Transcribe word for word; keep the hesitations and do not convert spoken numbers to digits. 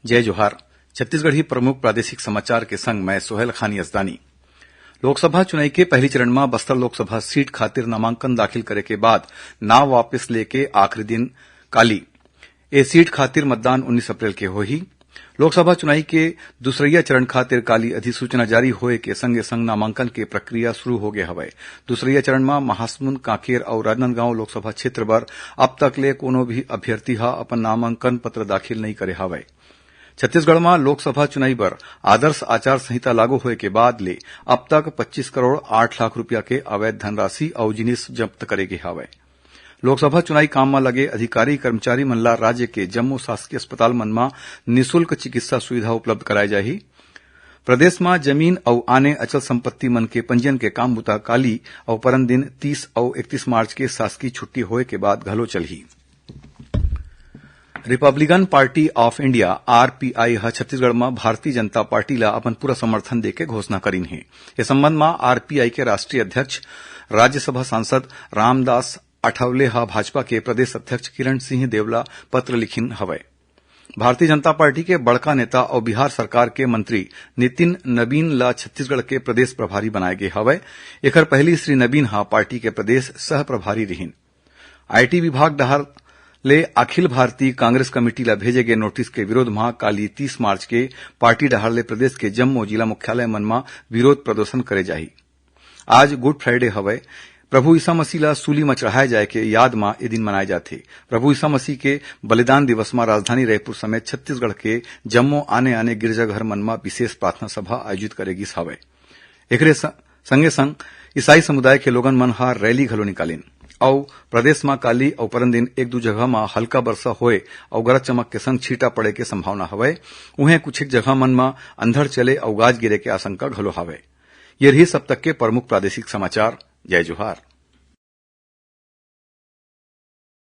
जय जोहार। छत्तीसगढ़ी प्रमुख प्रादेशिक समाचार के संग मैं सोहेल खान यसदानी। लोकसभा चुनाई के पहली चरण म बस्तर लोकसभा सीट खातिर नामांकन दाखिल करे के बाद नाव वापस लेके आखिरी दिन काली। ए सीट खातिर मतदान उन्नीस अप्रैल के होही। लोकसभा चुनाई के दूसरइया चरण खातिर काली अधिसूचना जारी होए के संगे-संग नामांकन के प्रक्रिया शुरू हो गे हवय। दूसरइया चरण म महासमुंद, कांकेर अउ राजनांदगांव लोकसभा क्षेत्र बर अब तक ले कोनो भी अभ्यर्थी ह अपन नामांकन पत्र दाखिल नइ करे हवय। छत्तीसगढ़ म लोकसभा चुनाई बर आदर्श आचार संहिता लागू होए के बाद ले अब तक पच्चीस करोड़ आठ लाख रुपया के अवैध धनराशि अउ जिनिस जब्त करे गे हवय। लोकसभा चुनाई काम म लगे अधिकारी कर्मचारी मन ला राज्य के जम्मो शासकीय अस्पताल मन म निशुल्क चिकित्सा सुविधा उपलब्ध कराए जाही। प्रदेश म जमीन अउ आने अचल संपत्ति मन के पंजीयन के काम बुता काली अउ परन दिन तीस अउ इकतीस मार्च के शासकीय छुट्टी होए के बाद घलो चलही। Republican Party of India, RPI, ह छत्तीसगढ़ म भारतीय जनता पार्टी ला अपन पूरा समर्थन देके घोषणा करिन हे। ए संबंध म आरपीआई के राष्ट्रीय अध्यक्ष, राज्यसभा सांसद रामदास अठावले ह भाजपा के प्रदेश अध्यक्ष किरण सिंह देव ला पत्र लिखिन हवय। भारतीय जनता पार्टी के बड़का नेता अउ बिहार सरकार के मंत्री नितिन नबीन ला छत्तीसगढ़ के प्रदेश प्रभारी बनाए गे हवय। एखर पहिली श्री नबीन ह पार्टी के प्रदेश सह प्रभारी रिहिन। आईटी विभाग डहार ले अखिल भारतीय कांग्रेस कमेटी ला भेजे गे नोटिस के विरोध म काली तीस मार्च के पार्टी डहार ले प्रदेश के जम्मो जिला मुख्यालय मन म विरोध प्रदर्शन करे जाही। आज गुड फ्राइडे हवय। प्रभु यीशु मसीह ला सूली म चढ़ाए जाए के याद म ए दिन मनाए जाथे। प्रभु यीशु मसीह के बलिदान दिवस म राजधानी रायपुर समेत छत्तीसगढ़ के जम्मो आने-आने गिरजाघर मन म विशेष प्रार्थना सभा आयोजित करे गिस हवय। एकरे स-, संगे-संग ईसाई समुदाय के लोगन मन ह रैली घलो निकालिन अउ प्रदेश म काली अउ परन दिन एक दू जगह म हल्का बरसा होए अउ गरज चमक के संग छींटा पड़े के संभावना हवय। उहें कुछ एक जगह मन म अंधड़ चले अउ गाज गिरे के आशंका घलो हवय। ये रहिस अब तक के प्रमुख प्रादेशिक समाचार। जय जोहार।